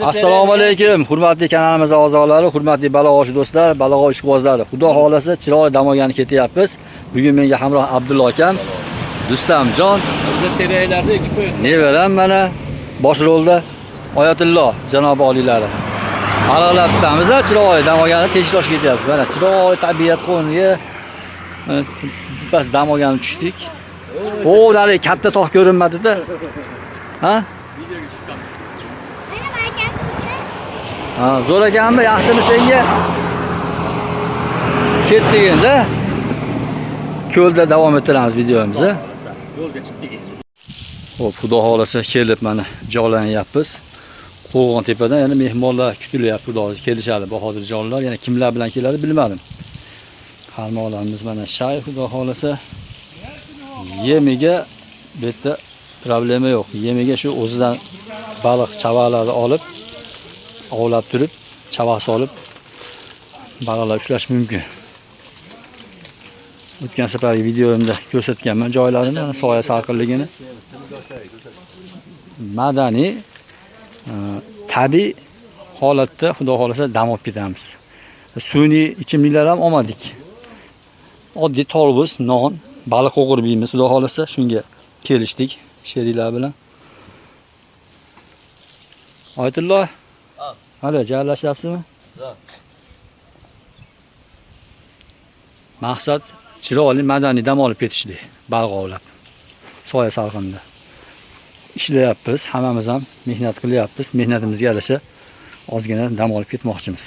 Assalomu alaykum, hurmatli kanalimiz a'zolari, hurmatli baliq do'stlar, baliq ishqibozlari. Xudo xolasa chiroyli dam olgani ketyapmiz. Bugun menga hamroh Abdulla akam, Rustamjon, nevaram mana bosh rolda Oyatullo janobi oliylari. Baliqlar tutamiz, chiroyli dam olgani Teshiktoshga ketyapmiz. Mana chiroyli tabiat qo'yniga bas dam olgani tushdik. O, nari katta tog' ko'rinmadi-da. Ha? Ha, zo'r ekanmi? Yoqdimi senga? Ketdik endi. Ko'lda davom ettiramiz videomizni. Yo'lga chiqdik endi. Xo'p, xudo xolasa kelib mana joylanyapmiz. Qo'rg'ontepadan yana mehmonlar kutilyapti, xudo xolasa kelishadi. Bahodirjonlar yana kimlar bilan keladi bilmadim. Qarmoqlarimiz mana shay, xudo xolasa. Yemiga bu yerda problema yo'q. Yemiga shu o'zidan baliq chavalarni olib ovlab turib, chava solib baliqlar ushlash mumkin. O'tgan safargi videomda ko'rsatganman joylarini, mana soya salqinligini. Madaniy, tabiiy holatda xudo xolasa dam olib ketamiz. Sun'iy ichimliklar ham olmadik. Oddiy tolbuz, non, baliq qo'g'irib yeymiz xudo xolasa, shunga kelishdik sheriklar bilan. Oyatullo, hali jallashyapsizmi? Maqsad chiroyli madaniy dam olib ketishlik, baliq ovlab. Soya salqinda. Ishlayapmiz, hammamiz ham mehnat qilyapmiz. Mehnatimizga yarasha ozgina dam olib ketmoqchimiz.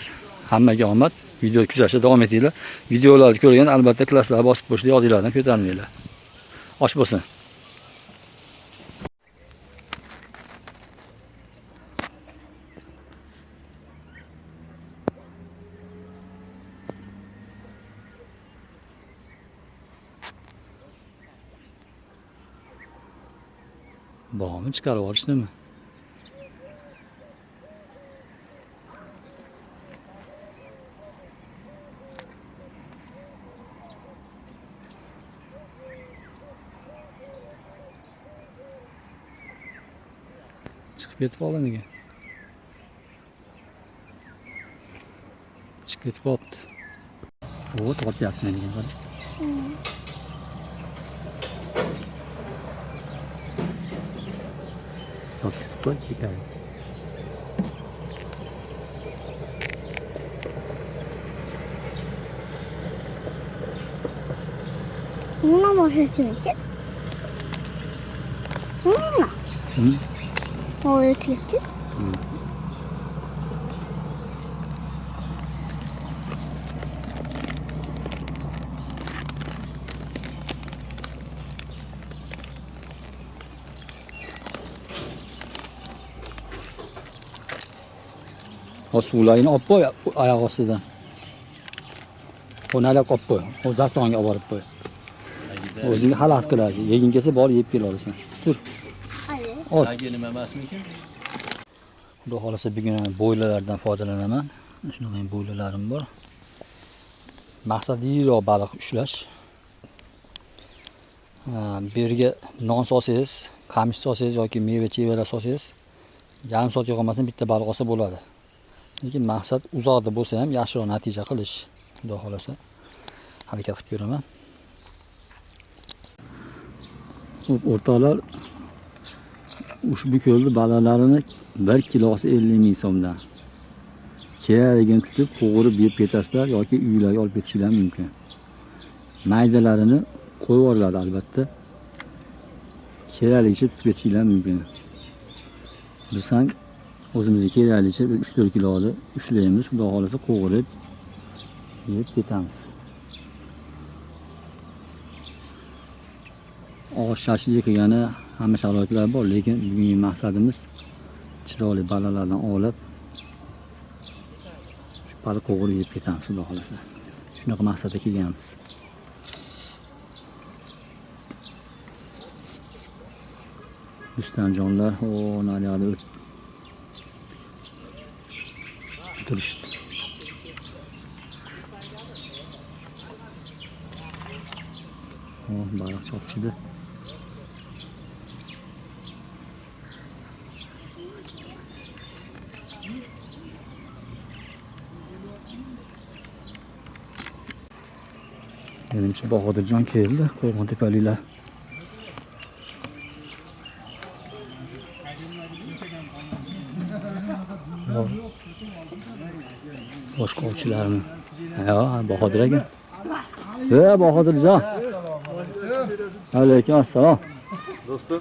Hammaga omad. Video kuzatishda davom etinglar. Videolarni ko'rgan albatta klasslarga bosib qo'yishni yodinglardan ko'tarmanglar. Osh bo'lsin. Bormi chiqarib yuborishdimi? Chiqib ketib qoldi nega? Chiqib ketib qolibdi. O, tortyapti menga qara. Tortkizib qo'y, ketadi. Nima bo'lsa? Nima? O'ylaydi. O suvlarni olib qo'y oyoq ostidan. O nariyoqqa olib qo'y. O dastonga olib borib qo'y. O'zingga xalaqit qiladi. Yeging kelsa borib yeb kela olasan. Tur. Ol. Tagi nima emasmikin? Xudo xolasa bugun bo'ylalardan foydalanaman. Shunaqa bo'ylalarim bor. Maqsad yiroq baliq ushlash. Bu yerga non solsangiz, qamish solsangiz yoki meva-chevalar solsangiz, yarim soatga qolmasdan bitta baliq olsa bo'ladi. Lekin maqsad uzoqda bo'lsa ham yaxshiroq natija qilish. Xudo xolasa harakat qilib ko'raman. Xo'p, o'rtoqlar, ushbu ko'lni baliqlarini 1 kilosi 50 ming so'mdan. Keragini tutib, qo'g'irib yeb ketasizlar yoki uylarga olib ketishingiz mumkin. Maydalarini qo'yib yuboriladi albatta. Keraklicha tutib ketishingiz mumkin. Biz ham o'zimizga keraklicha bir 3-4 kiloni ushlaymiz, xudo xolasa qo'g'irib yeb ketamiz. Osh shashlik qilgani hamma sharoitlar bor, lekin bugungi maqsadimiz chiroyli baliqlardan olib shu baliq qo'g'irib yeb ketamiz, xudo xolasa. Shunaqa maqsadda kelganmiz. Rustamjonlar, o naryoqda o'tirishdi. O, baliq chopchidi. Menimcha Bahodirjon keldi, Qo'rg'ontepaliklar. Boshqa ovchilarmi? Yo'q, Bahodir aka. Bahodirjon. Alaykum assalom. Do'stim.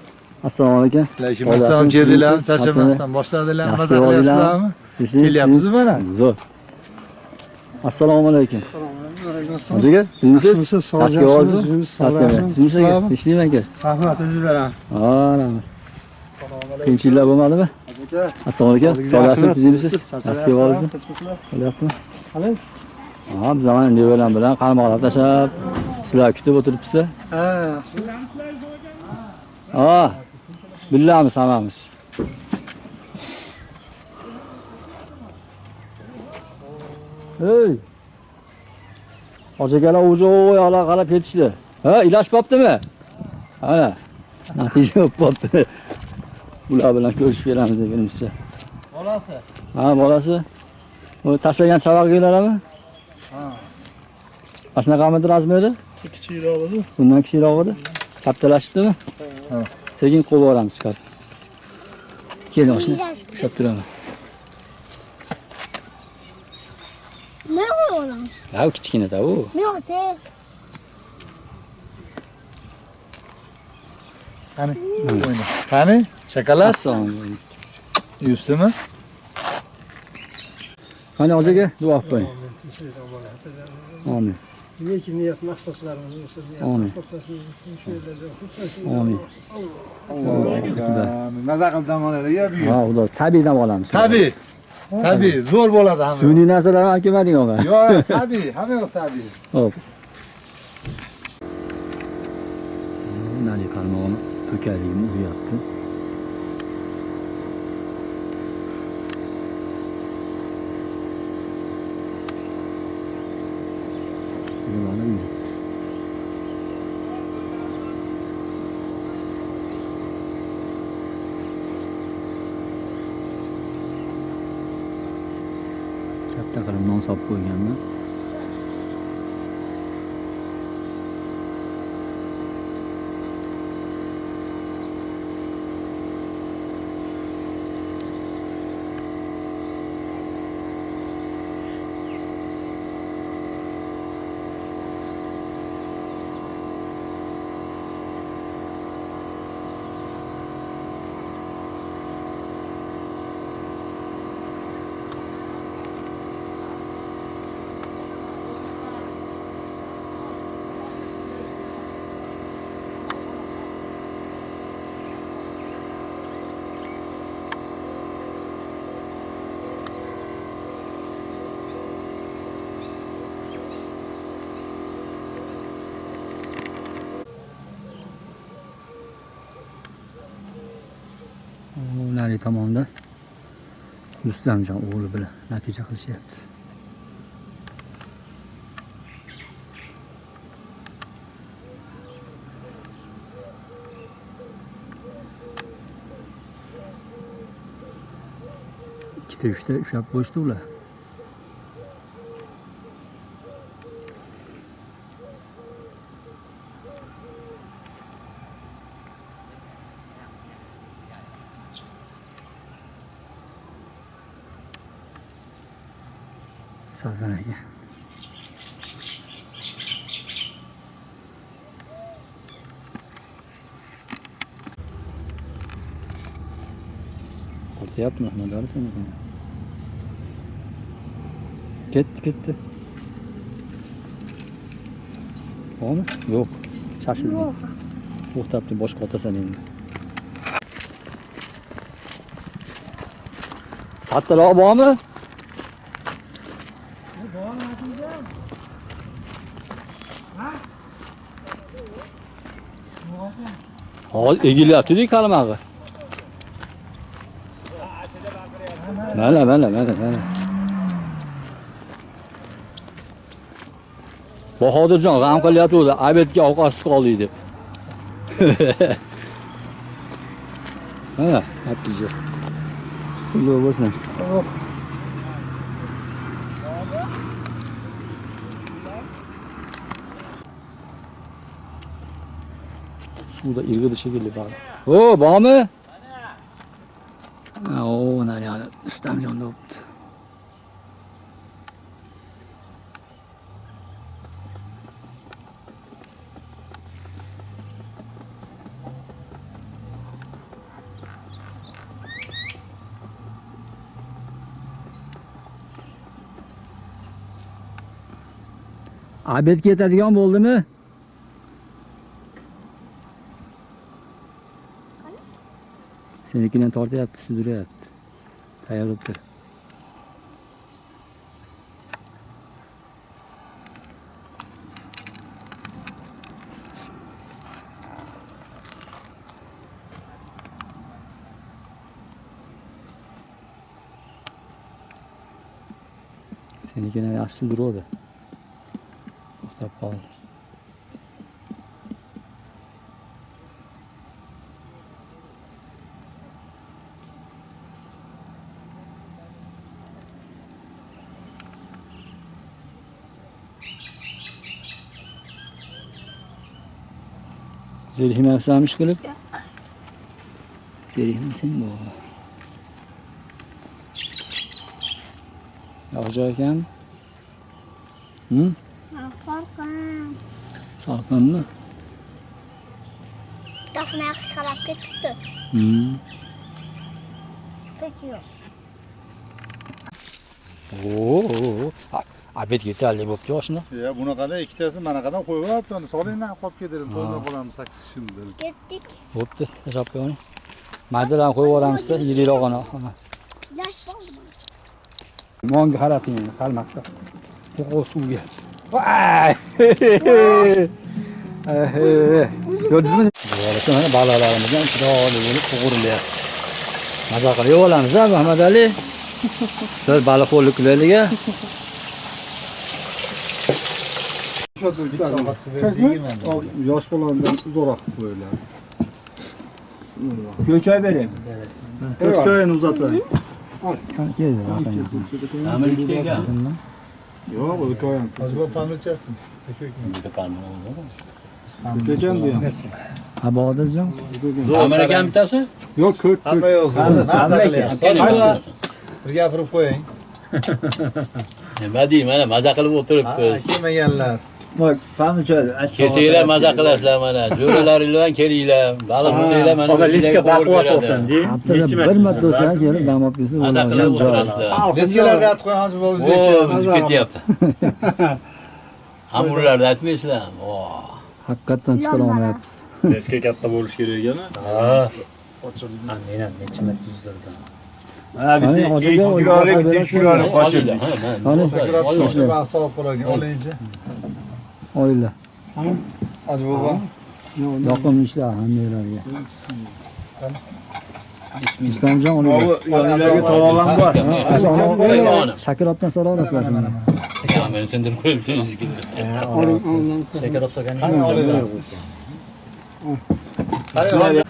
Assalomu alaykum. Alaykum assalom. Keldinglarmi? Charchamasdan boshladilar, maza qilyapsizlarmi? Kelyapsizmi mana? Zo'r. Assalomu alaykum. Assalomu alaykum. Aka, sizmisiz? Sizmisiz? Ishlayman aka. Rahmat, o'zingiz bilan. Ha, rahmat. Qiyinchiliklar bo'lmadimi? Aka. Assalomu alaykum. Sog'lig'ingiz tuzukmisiz? Yaxshi bo'lyaptimi? Qalaysiz? Ha, biz mana nevaram bilan qarmoqlar tashlab, sizlar kutib o'tiribsizlar. Ha, yaxshi. Ha, billamiz hammamiz. Hey! Hoji akalar o'zi o yoqlarga qarab ketishdi. Ha, ilashibdi-mi? Ana, natija bo'lib qolibdi. Ular bilan ko'rishib kelamiz deganimizcha. Bolasi. Ha, bolasi. U tashlagan chavag'ilarmi? Ha. Mana shunaqamidir razmeri? Kichikroq edi. Bundan kichikroq edi. Kattalashibdimi? Ha. Sekin qo'yib yuboramiz chiqarib. Keling, oshni ushlab turaman. Ne qo'yamiz? Ha, kichkina-da u. Yo'q, Qani, o'yna. Qani, shokolad. Assalomu alaykum. Yubsimi? Qani hoji aka, duo qilib qo'ying. Amin. Niyat niyat maqsadlarimiz bo'lsin, niyat maqsadlarimiz shu yerlarda xursandchilik. Amin. Amin. Maza qilib dam olaylik bugun. Ha, xudo, tabiiy dam olamiz. Tabiiy. Tabiiy, zo'r bo'ladi hamma. Sun'iy narsalarni olib kelmading og'a. Yo'q, tabiiy, hamma yo'q tabiiy. Xo'p. Nari qarmog'ini to'kaligini uryapti. Katta qilib non solib qo'yganman. Nari tomonda Rustamjon o'g'li bilan natija qilishyapmiz. Ikkita uchta ushlab qo'yishdi ular. Sazan aka. Qortayaptimi Ahmadali senikini? Ketdi, ketdi. Bormi? Yo'q. Shashildi. To'xtabdi, boshqa otasan endi. Kattaroq bormi? Hozir egilyapti-ku qarmog'i. Mana, mana, mana, mana. Bahodirjon g'am qilyapti o'zi, obedga ovqatsiz qoldik deb. Mana, natija. Xudo bo'lsin. Suvda irg'idi shekilli baliq. O, bormi? O, nariyani Rustamjonda bo'pti. Obedga yetadigan bo'ldimi? Senikidan tortyapti, sudrayapti. Tayyor bo'lib tur. Senikidan yaxshi sudradi. To'xtab qoldi. Zerikmayapsanmi ish qilib? Zerikmasang bu. Yo'q joy ekanmi? Salqin. Salqinmi? Bittasini qarab ketibdi. Peki yo'q. Oo, obedga yetarli bo'pti oshni. Ya bunaqada ikkitasi manaqadan qo'yib yuboribdi. Solinglar, qolib keterim, to'lmay qolamiz 8 kishimiz. Ketdik. Bo'pti, tashlab qo'ying. Maydalarni qo'yib yuboramizda, yiriroqini olamiz. Monga qarating, qalmoqda. Qo'qol suvga. Voy! Ko'rdingizmi? Bo'lsa mana baliqlarimiz ham chiroyli bo'lib qovurilyapti. Maza qilib yeb olamiz, a, Muhammad Ali? Bir baliq qo'llik qilaylik. Yosh bolandan uzoqroq qo'yiladi. Ko'chay bering. Ko'k choyini uzatavering. Amir ikkita ekan. Yo'q, o'zi koyam. Hozir bu pamir ichasizmi? Bitta pamir oldi. Ko'k bu ham. Ha, Bodirjon. Amir ekan bittasi? Yo'q, ko'k. Hamma yo'q. Maza qilyapti. Bir gapirib qo'ying. Nima deyman, mana maza qilib o'tiribmiz. Kelmaganlar. Bak, pamir choy. Kelsanglar maza qilasizlar mana. Jo'ralaring bilan kelinglar. Baliq tutsanglar mana Baba liska baquvvat olsin, dey. Haftada bir marta bo'lsa kelib dam olib kelsa Maza qilib o'tirasizlar. Liskalarni atib qo'ying, hozir bu O, ketyapti. Hamurlarni aytmaysizlar. Haqiqatdan chiqara olmayapmiz. Liska katta bo'lishi kerak ekan. Ha. Men ham necha marta yuzdirdim. Ha, bitta ikki kiloli, bitta 3 kiloli qochirdi. Qani? Hisob qo'ying, olingchi. Olinglar. Hozir bu. Yoqimli ishlar hammanglarga. Rustamjon olinglar. Yoninglarga tovoq ham bor. Shakarobdan so'ra olasizlar shuni. Meni sindirib qo'yibsiz. Shakarоб solgan. Qani olinglar. Qani.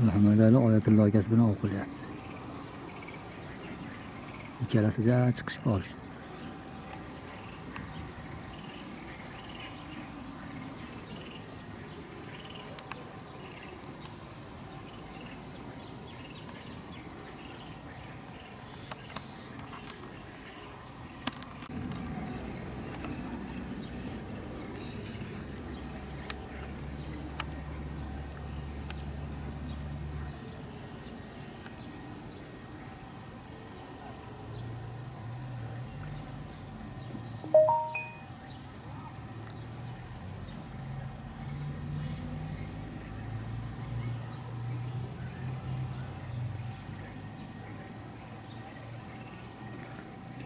Muhammad Ali Oyatullo akasi bilan ov qilyapti. Ikkalasi ja chiqishib olishdi.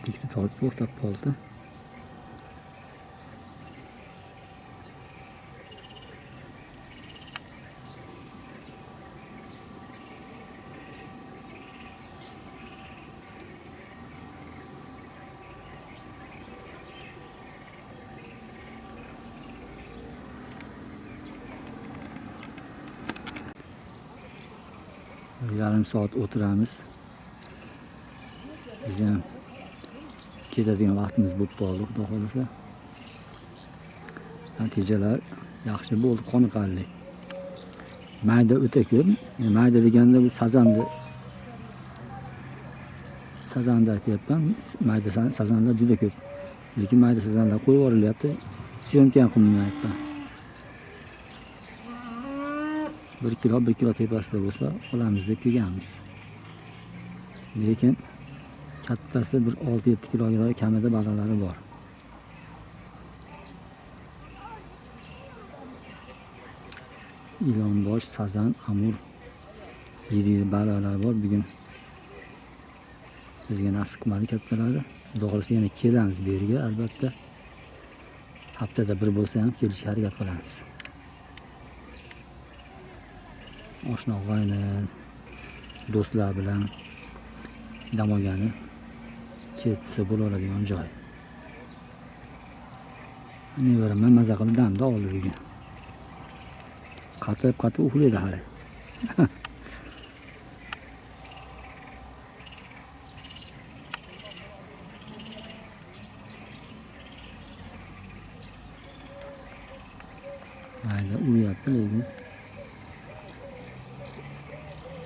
Ikkita tortib to'xtab qoldi. Yarim soat o'tiramiz. Biz ham ketadigan vaqtimiz bo'lib qoldi, xudo xohlasa. Natijalar yaxshi bo'ldi, qoniqarli. Mayda o'ta ko'p. Mayda deganda bu sazanni aytyapman. Mayda sazanlar juda ko'p. Lekin mayda sazanlar qo'yib yuborilyapti. Syomka ham qilmayapman. 1 kilo, 1 kilo tepasida bo'lsa olamiz deb kelganmiz. Lekin kattasi bir 6-7 kiloga kamida baliqlari bor. Ilonbosh, sazan, amur yiri baliqlar bor. Bugun bizga nasib qilmadi kattalari. Xudo xohlasa yana kelamiz bu yerga albatta. Haftada bir bo'lsa ham kelishga harakat qilamiz. Oshna og'ayni, do'stlar bilan dam olgani kelib tursa bo'laveradigan joy. Nevaram maza qilib damda oldi bugun. Qatib-qatib uxlaydi hali. Mayli, uyuyapti lekin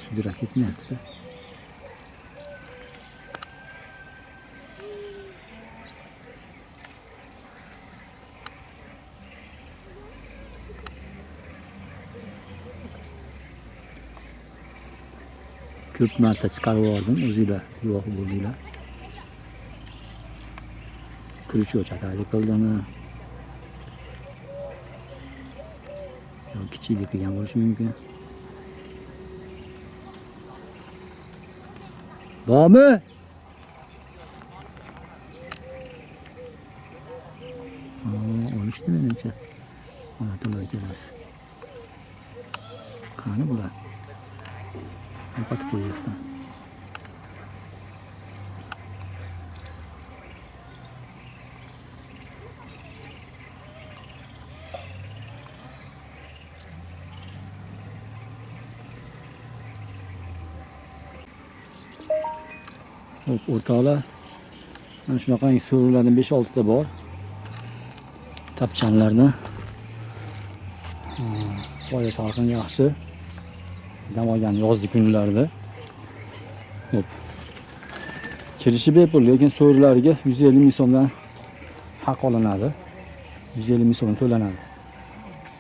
sudrab ketmayapti-da. Ko'p marta chiqarib yubordim, o'zinglar guvoh bo'ldinglar. Kruchok chatalik qildimi? Yo kichiklik qilgan bo'lishi mumkin. Bormi? Olishdi menimcha. Mana to'la kelasiz. Qani bular? Ovqat qo'yyapman. Hop, o'rtoqlar, mana shunaqangi so'rilardan 5-6 ta bor. Tapchanlarni. Soya salqin yaxshi. Dam olgan yozgi kunlarda. Hop. Kelishi bepul, lekin so'rilarga 150 ming so'mdan haq olinadi. 150 ming so'm to'lanadi.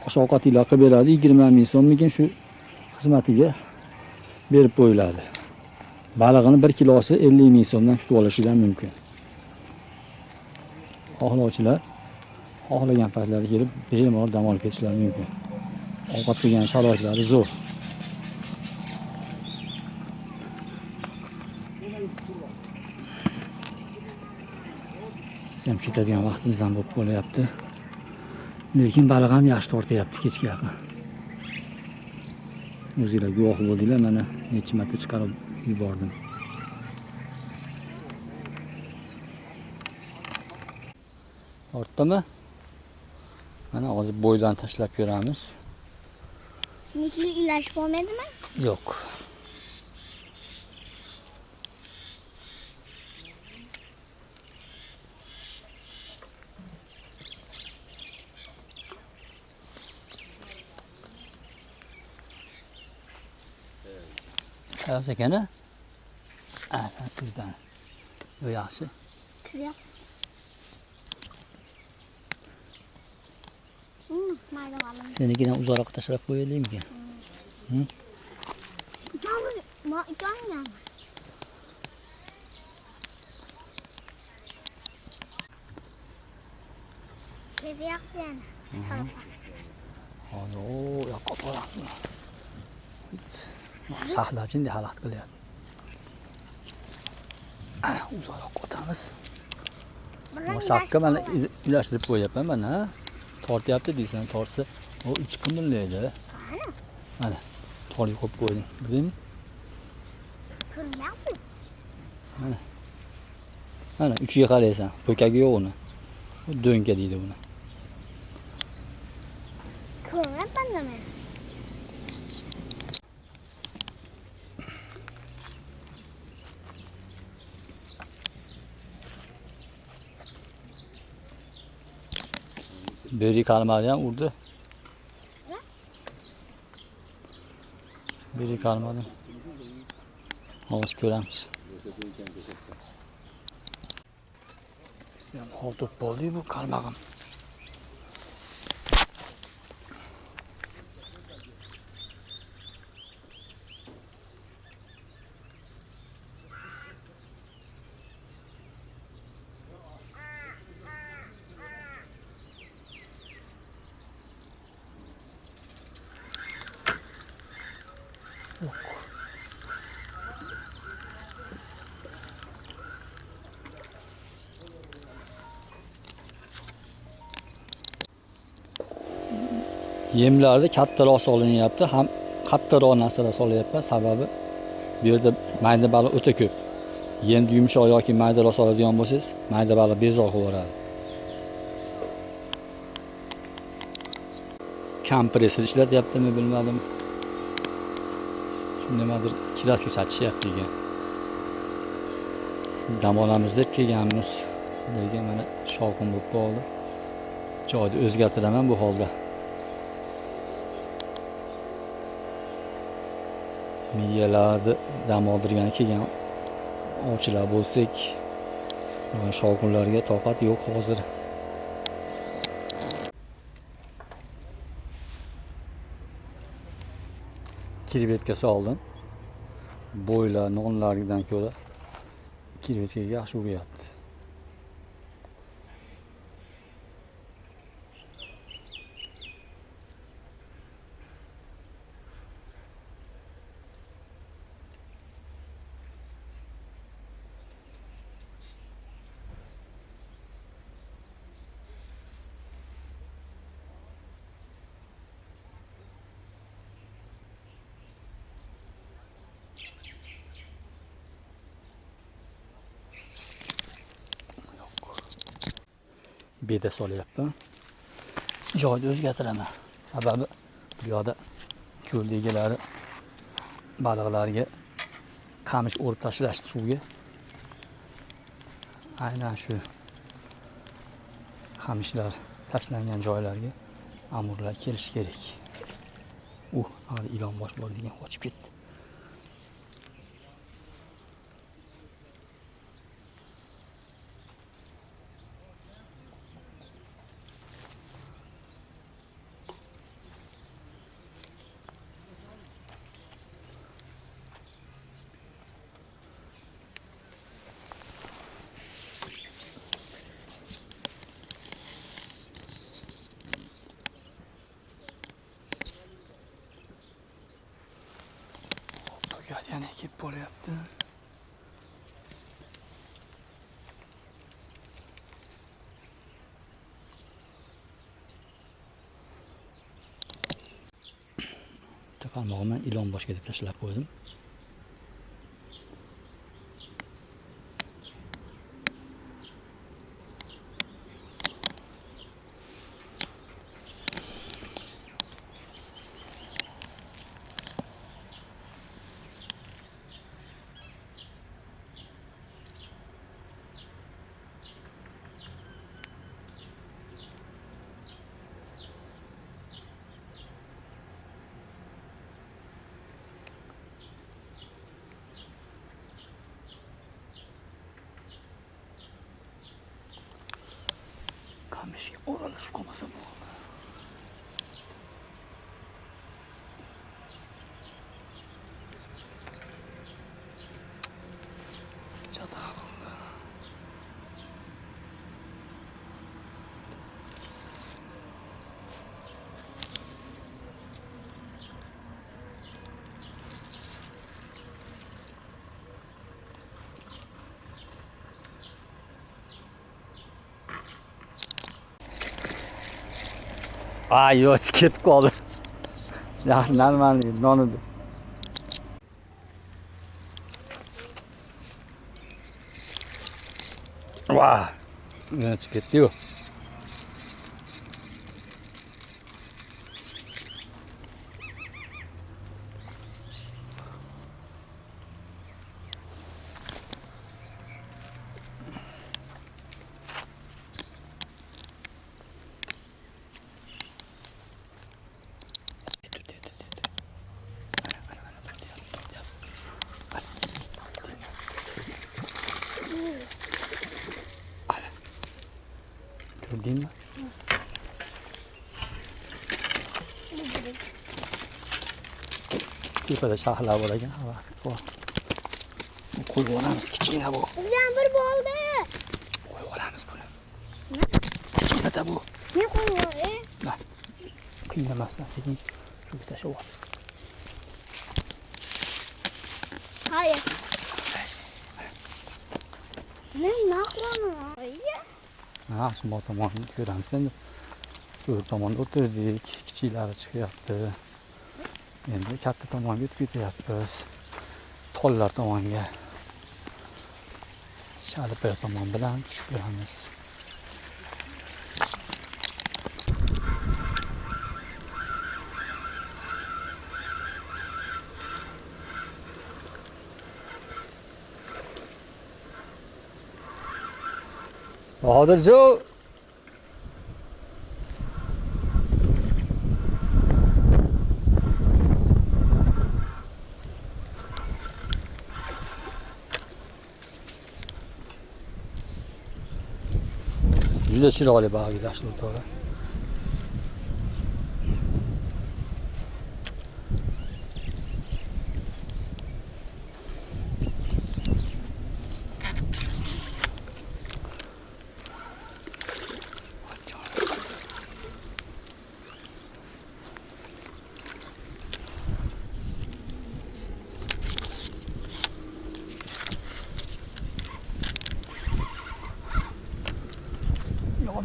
Osh ovqatinglar qilib beradi, 20 ming so'mmikin shu xizmatiga berib qo'yiladi. Balig'ini 1 kilosi 50 ming so'mdan tutib olishidan mumkin. Xohlovchilar xohlagan paytlari kelib bemalol dam olib ketishlari mumkin. Ovqat qilgan sharoitlari zo'r. Biz ham ketadigan vaqtimiz ham bo'lib qolyapti. Lekin baliq ham yaxshi tortyapti kechga yaqin. O'zinglar guvoh bo'ldinglar, mana necha marta chiqarib yubordim. Tortdimi? Mana hozir bo'ydan tashlab ko'ramiz. Niki ilashib olmaydimi? Yo'q. Sayoz ekan-a? Ana turdan. Yo yaxshi. Kiryapti. Senikidan uzoqroq tashlab qo'yaylikmikan? Hozir u yoqqa boramiz. Sahla endi xalaqit qilyapti. Uzoqroq o'tamiz. Shaqqa mana ilashtirib qo'yapman mana. Tortyapti deysan, tortsa o uch qimirlaydi. Mana torga qo'yib qo'ydim. Bildingmi? Ko'rinyapti. Mana. Mana uchiga qaraysan, po'kagi yo'q uni. Bu do'nka deydi buni. Ko'rinyapti men. Beri kalmadi ham urdi. Beri kalmadi. Hozir ko'ramiz. Hol to'p bo'ldi bu kalmag'im. Yemlarda kattaroq solinyapti, ham qattiqroq narsalar solyapman. Sababi bu yerda mayda baliq o'ta ko'p. Yemni yumshoq yoki maydaroq soladigan bo'lsangiz, mayda baliq bezor qilib yuboradi. Kompressor ishlatyaptimi bilmadim. Nimadir kraska chachishyapti ekan. Dam olamiz deb kelganmiz. Lekin mana shovqin bo'lib qoldi. Joyni o'zgartiraman bu holda. Miyalarni dam oldirgani kelgan ovchilar bo'lsak, shovqinlarga toqat yo'q hozir. Krevetka soldim. Bo'ylar nonlardan ko'ra krevetkaga yaxshi uryapti. Beda solyapman. Joyni o'zgartiraman. Sababi bu yoqda ko'l egalari baliqlarga qamish o'rib tashlashdi suvga. Aynan shu qamishlar tashlangan joylarga amurlar kelishi kerak. Hali ilon bosh bor degan qochib ketdi. Yana kelib bo'lyapti. Bitta qarmog'imni ilon boshga deb tashlab qo'ydim. Qamishga o'ralashib qolmasa bo'ladi. Chataq qildi. Ay yo'q, ketib qoldi. Yaxshi, normal non edi. Vah! Yana chiqib ketdi-yu. Oldingmi? Tepada shaxlar bor ekan. Qo'yib olamiz, kichkina bu. Bizdan bir bo'ldi. Qo'yib olamiz buni. Kichkinada bu. Ne qo'yib olay? Qiynamasdan sekin suvga tashlab ol. Hayır. Men nima qilaman? Ha, shu tomonni ko'ramiz endi. Suv tomonda o'tirdik, kichiklari chiqyapti. Endi katta tomonga o'tib ketyapmiz. Tollar tomonga. Shalpa tomon bilan tushib kiramiz. Bahodirjon, juda chiroyli baliq ilashdi to'g'ri.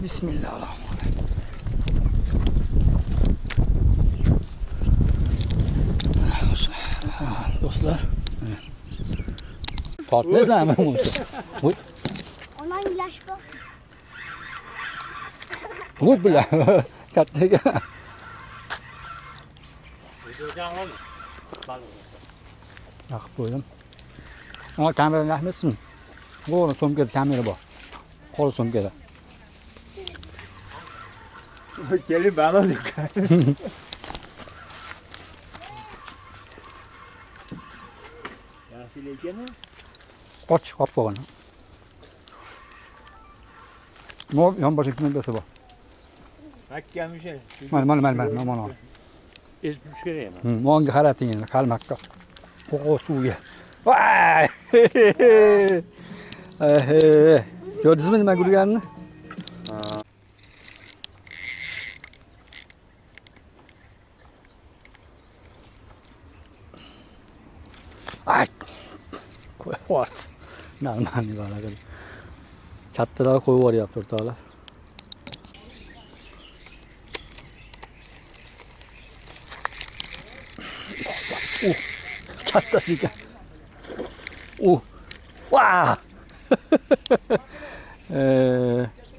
Bismillahirrahmanirrahim. Do'stlar, tortmaysanmi buni? Voy. Onang ilashib. Voy bilan. Katta ekan. Yoqib qo'ydim. Ana kamerani yoqmaysin. Bu sumkada kamera bor. Qora sumkada. Kelib baliq. Yaxshi lekin. Qoch, qop qo'ygan. Mo yonboshga knopkasi bor. Mahkam o'sha. Mana mana mana mana mana. Ezib tush kerak emas. Monga qarating endi, qalmoqqa. Qo'qo suvga. Voy! Ko'rdingizmi nima gulganini? Ay! Qo'yib yubordi. Normalniy baliq. Kattalar qo'yib yuboryapti o'rtoqlar. Kattasi ekan. Va!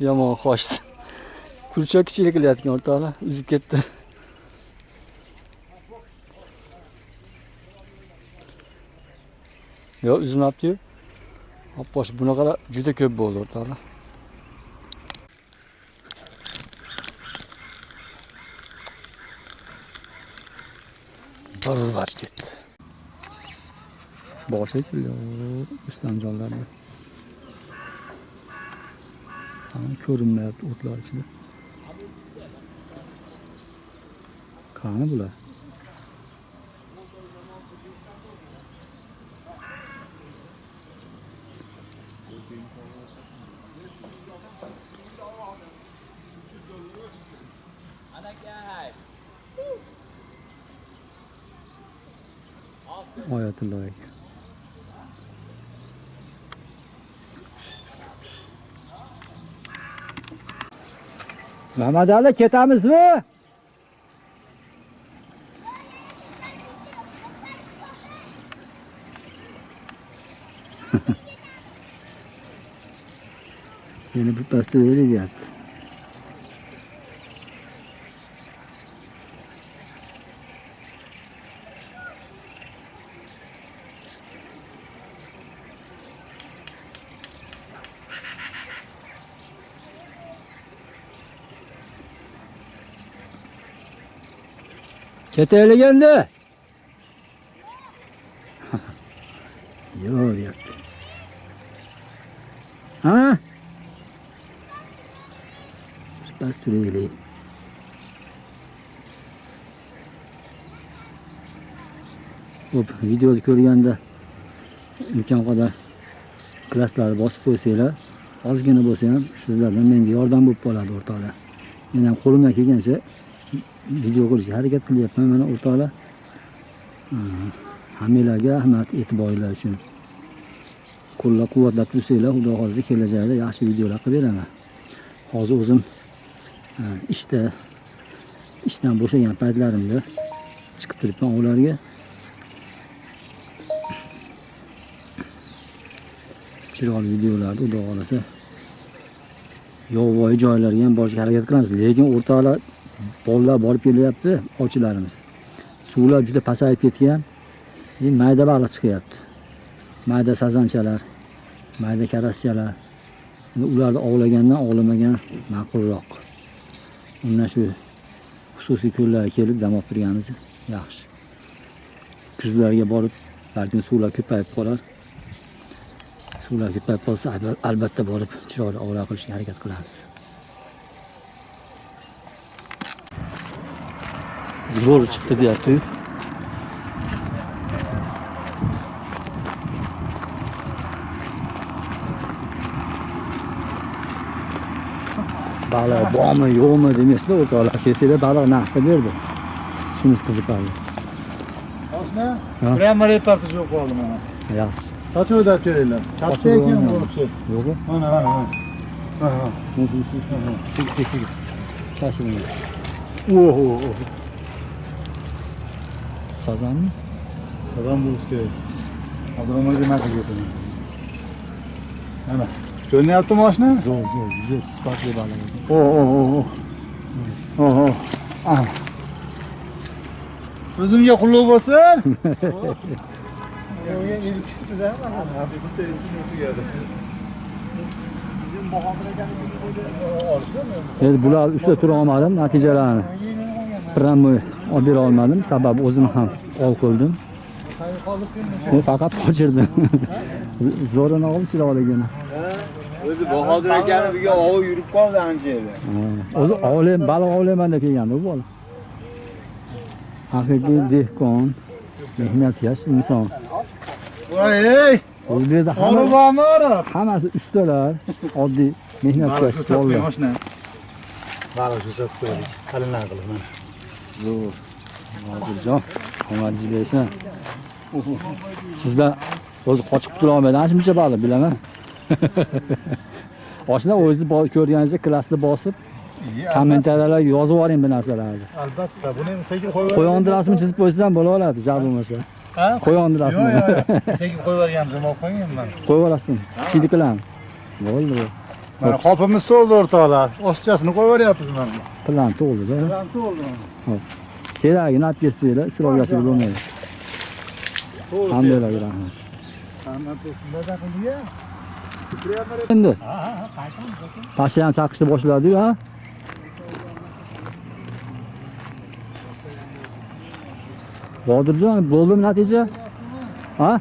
Yomon qochdi. Kulcha kichiklik qilayotgan o'rtoqlar, uzib ketdi. Yo'q, uzmabdi-yu. Opposh bunaqalar juda ko'p bo'ldi o'rtoqlar. Barbod ketdi. Bor shekilli Rustamjonlarda. Ana ko'rinmayapti o'tlar ichida. Qani bular? Oyatulloh aka. Mamadali ketamizmi? Yana bir pastda deyapti. Ketaylik endi. Yo'q deyapti. Ha? Birpas turaylik. Xo'p, videoni ko'rganda imkon qadar klasslarni bosib qo'ysanglar, ozgina bo'lsa ham sizlardan menga yordam bo'lib qoladi o'rtoqlar. Men ham qo'limdan kelgancha video qilishga harakat qilyapman mana o'rtoqlar. Hammanglarga rahmat e'tiboringlar uchun. Qo'llab-quvvatlab tursanglar, Xudo xohlasa kelajakda yaxshi videolar qilib beraman. Hozir o'zim ishdan bo'shagan paytlarimda chiqib turibman ularga. Chiroyli videolarni Xudo xohlasa yovvoyi joylarga ham borishga harakat qilamiz. Lekin o'rtoqlar, bolalar borib kelyapti, ovchilarimiz. Suvlar juda pasayib ketgan. Endi mayda baliq chiqyapti. Mayda sazanchalar, mayda karaschalar. Endi ularni ovlagandan ovlamagan ma'qulroq. Undan shu xususiy ko'llarga kelib dam olib turganimiz yaxshi. Kuzlarga borib, balkim suvlar ko'payib qolar. Suvlar ko'payib qolsa, albatta borib chiroyli ovlar qilishga harakat qilamiz. Zo'r chiqdi deyapti. Baliq bormi, yo'qmi demaysizlar, o'rtoqlar. Kelsanglar baliq narxi berdi. Shunisi qiziqarli. Oshna, prямо reportaj yo'q qoldi mana. Yaxshi. Sochib o'tib keringlar. Katta ekan bo'libchi. Yo'q. Mana, mana, mana. Ha. Sigir. Shashilma. Oho. Sazanmi? Sazan bo'lishi kerak. Abdurahmonga nima qilib Mana. Ko'rinyapti mashina? Zo'r, zo'r, juda sifatli baliq. O. O. Ah. O'zimga qulluq bo'lsin. Endi bular ustida tura olmadim, natijalarini prямой olib bera olmadim, sababi o'zim ham ov qildim. Men faqat qochirdim. Zo'rini olib chiroyligini. O'zi Bahodir akani bugun ovi yurib qoldi ancha edi. O'zi ovlayman, baliq ovlayman deb kelgandi bu bola. Haqiqiy dehqon, mehnatkash inson. Voy ey! O'zi bu yerda hammasi ustalar, oddiy mehnatkash bolalar. Baliq ko'rsatib qo'ydik. Qalinlar qilib mana. Zo'r. Hozirjon, omadingiz bersin. Sizlar o'zi qochib qutula olmaydi ana shuncha baliq, bilaman. Oshna o'zingizni ko'rganingizda klassni bosib, kommentariyalarga yozib yuboring bu narsalarni. Albatta, buni ham sekin qo'yib Qo'yonni rasmini chizib qo'ysangiz ham bo'la oladi, jar bo'lmasa. Ha? Qo'yonni rasmini. Yo'q, sekin qo'yib yuborganmiz, olib qo'yganman. Qo'yib yuborasizmi? Kichiklik. Bo'ldi bu. Mana qopimiz to'ldi o'rtoqlar. Oschasini qo'yib yuboryapmiz mana. Plan to'ldi-da. Plan to'ldi. Xo'p. Keragini olib kelsanglar, isrofgarchilik bo'lmaydi. Hammalarga rahmat. Hamma to'lsin. Maza qildi-ya. Endi. Pasha ham chaqishni boshladi-yu, ha? Bodirjon, bo'ldimi natija? Ha?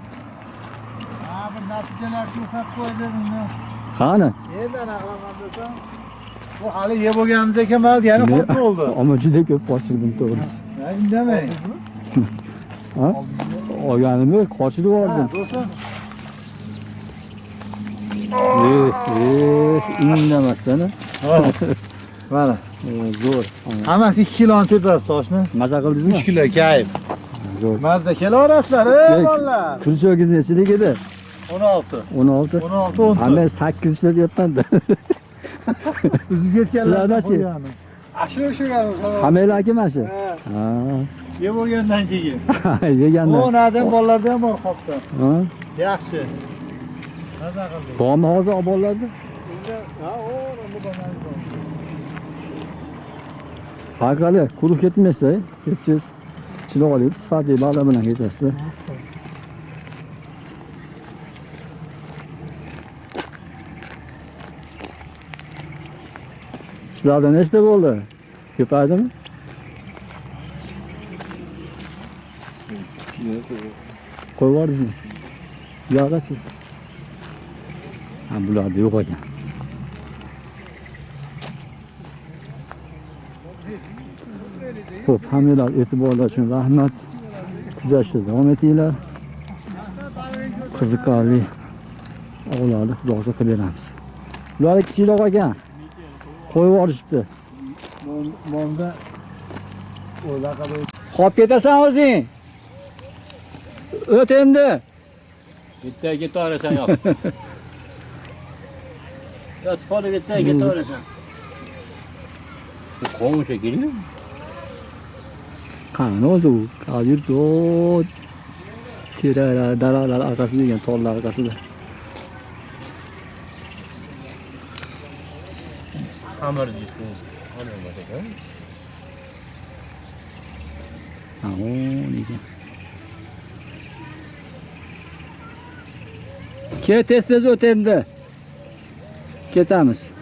Ha, bir natijalar ko'rsatib qo'ydi buni. Qani? Endi ana qilaman desam, bu hali yeb bo'lganimiz ekan, mayli, yana qop bo'ldi. Ammo juda ko'p qochirdim, to'g'risi. Ha, indamang. Ha? Olganim yo'q, qochirib yubordim. Do'stlar. Indamasdan. Mana. Zo'r. Hammasi 2 kiloni tepasi toshni. Maza qildingizmi? 3 kilo kayf. Zo'r. Mazda kelaverasizlar, ey bolalar. Kulchogingiz nechilik edi? 16. 16. 16, 14. Ha, men 8 ishlatyapman-da. Uzib ketganlar. Sizlardachi? Ashula o'shaganimiz. Hammalarki mana shu. Ha. Yeb bo'lgandan keyin. Yegandan. O, nadan bolalarda ham bor qopda. Ha. Yaxshi. Maza qildik. Bormi hozir bolalarda? Ha, o, bu bo'lmaydi. Har qalay, quruq ketmaysiz, ketsangiz chiroyli, sifatli baliq bilan ketasizlar. Sizlarda nechta bo'ldi? Ko'paydimi? Qo'yib yubordingizmi? Buyog'achi? Ha, bularda yo'q ekan. Xo'p, hammanglar e'tiborlar uchun rahmat. Kuzatishda davom etinglar. Qiziqarli ovlarni xudo xohlasa qilib beramiz. Ular kichikroq ekan. Qo'yib yuborishibdi. Bomda Qolib ketasan o'zing. O't endi. Bitta ketaverasan yo'q. Yotib qolib bitta ketaverasan. Bu qovun shekilli. Qani o'zi u? Yuribdi. O teraklar, daraxtlar orqasida degan, tollar orqasida. Xamir deysiz. Xamir bor ekan. Ha, o lekin. Ket, tez tez o't endi. Ketamiz.